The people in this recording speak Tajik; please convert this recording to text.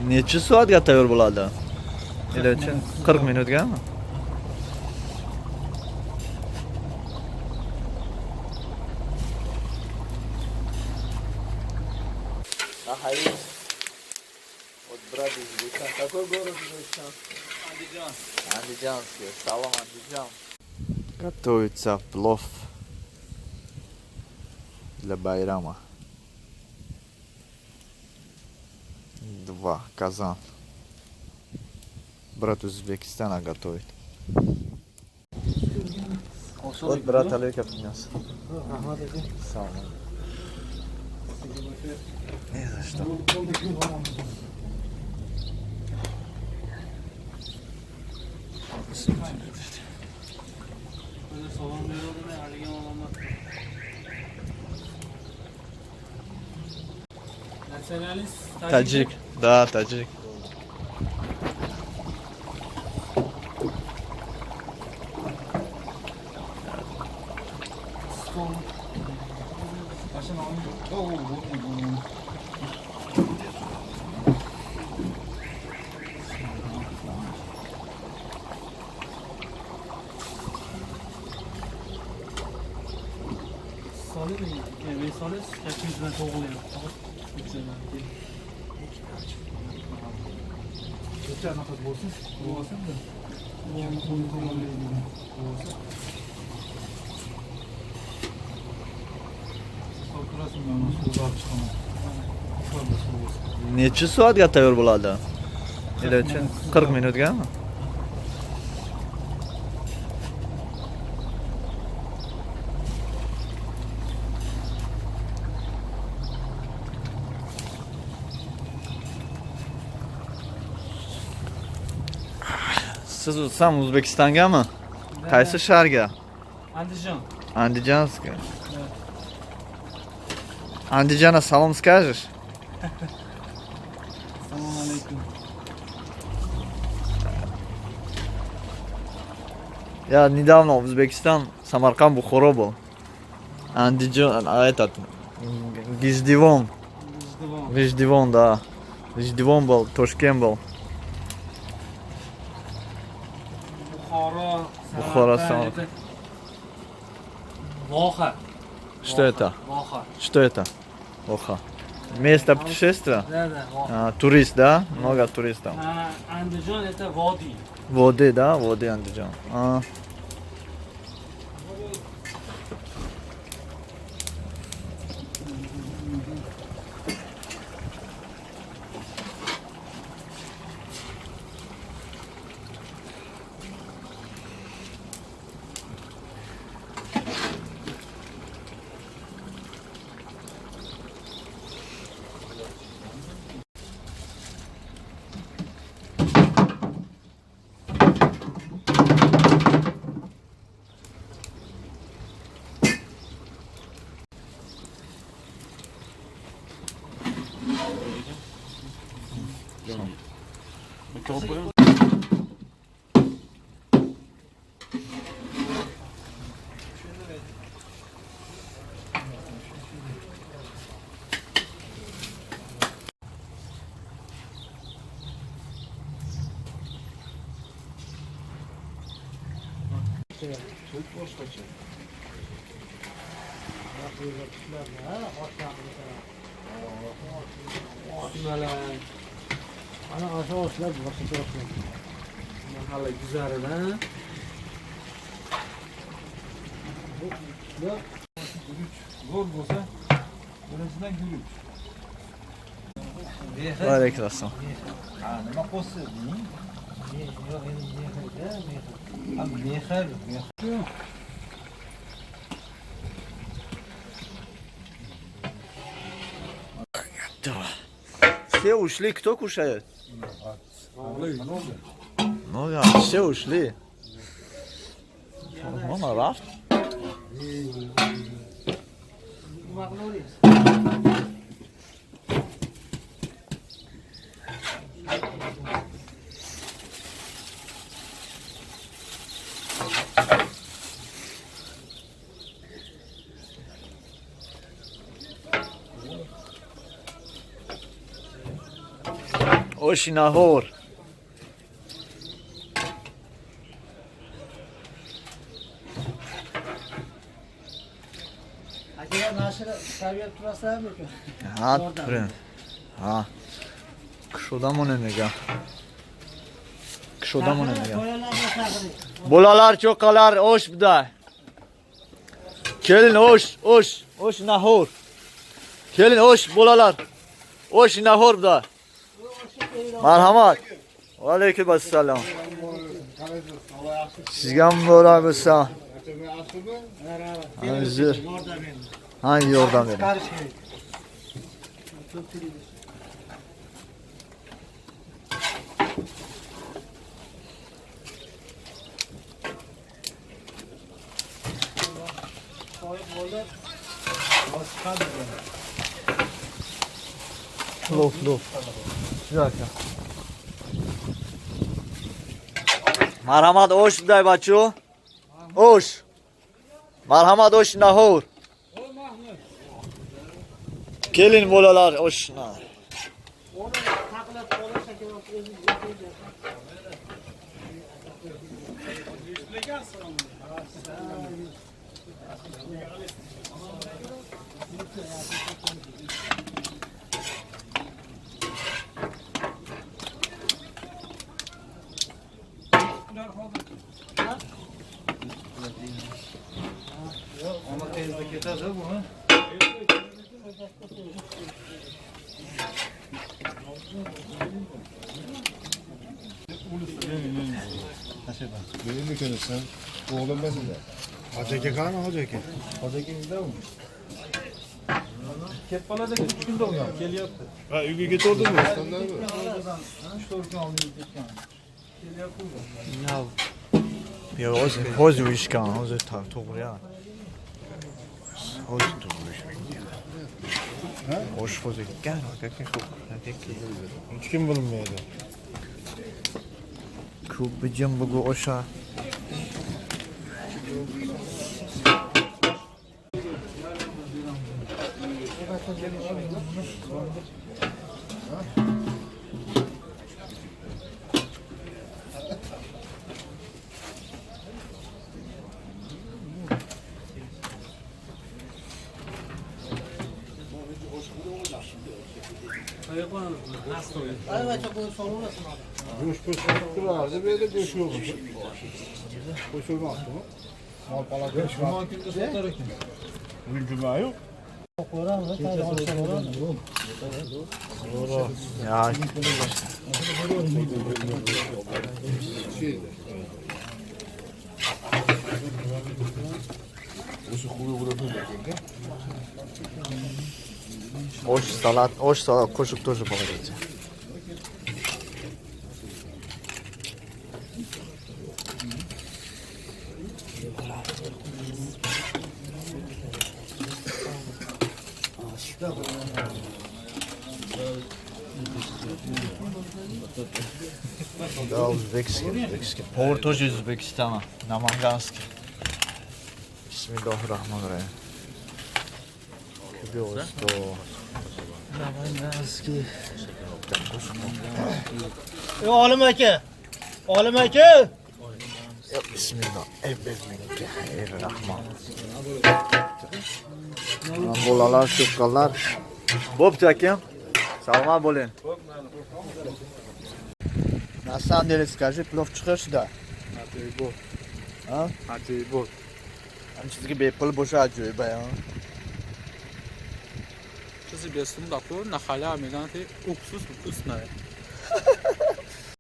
Necha soatga tayyor bo'ladi? Ilochi 40 minutgami? Вот брат из Узбекистана. Какой город Узбекистан? Андижан. Андижанский. Салом, Андижан. Готовится плов для байрама. Два казан. Брат из Узбекистана готовит. Вот брат Олег принес. Салам. Не за что. Böyle soğan böyle oldu ne haligi olmaz. Nationalist Таджик. Да, таджик. Soli mi? Soli 800 to'g'ri. Necha soatga tayyor bo'ladi? Ilochi 40 minutgami? Siz сам O'zbekistongami? Qaysi shaharga? Andijon. Андижанский. Андижана салом скажешь? Assalomu alaykum. Я недавно в Узбекистан, Самарканд, Бухаро был. Андижан, а этот, Гиздивон, G'ijduvon. Гиздивон, да. Гиздивон был, Тошкент был. Buxoro. Buxoro, Samarqand, Samarqand. Voha. Что это? Voha. Что это? Оха. Место путешествия? Да, да, Voha. А, турист, да? Много туристов. А, Andijon это vodiy. Воды, да? Воды Андижан. А. Sumalak. Ana o'sha oshlar boshqacha oshlar. Mahalla guzaridan. Zo'r bo'lsa, birinchidan guruch. Алейкум ассалам. Ha, nima qo'shdi deng? Yo'q, endi mehr-da, mehr. Ha, mehr, mehr. Все ушли, кто кушает? Много, все ушли. Мама, рафт. Nima qilaverasiz? Osh nahor. Akalar nashri tarbiyalab turasizlarmi? Ha, turing. Ha. Kushoda monем мега. Kushoda monем мега. Bolalar, cho'qalar, osh buda. Kelin osh, osh, osh nahor. Kelin osh bolalar. Osh nahor buda. Marhamat. Va alaykum assalom. Sizga ham muborak bo'lsin. Hozir. Ha, yordam bering. Plov, plov. Bir dakika. Marhamat osh buday bachu. Osh. Marhamat osh nahor. Kelin bolalar osh nahor. Ona tezda ketadi buni. Benim bir sen oğlum mesela. Hacı aka qani Hacı aka? Hacı aka uydami? Ketib qoladi, 3 kunda u ham kelyapti. Ha uyga ketordimi? Standartmi? 3-4 kun oldin ketgan. Kelyapti u. Yo, hozir hozir uyushgan, hozir to'g'ri ya. Hozir to'g'ri uyushgan. Osh hozir ketgan, aka Hech kim bilmaydi. Ko'p bijim bugun osha. Go'sht po'st turardi, bu yerda go'sht yo'q. Go'sht bo'lmasdimi? Mol palata. Juma kunda sotar ekan. Bugun juma yo'q. Ya Osh salat qo'shib тоже положите. Да, узбекский, узбекский. Повар тоже из Узбекистана, наманганский. Бисмиллахир-рахманир-рахим. Кубиосто. Наманганский. Olim aka. Olim aka. Bismillah. Ey Bismillahir-Rahman. Bolalar, cho'qqanlar. Bo'pti akam. Salomat bo'ling. На самом деле, скажи, плов chiqar shuda. Ajoyib. Ha? Ajoyib. Sizga bepul bo'sha ajoyib ha. Чизи бесум даку на халя меган ки уксус вкусная.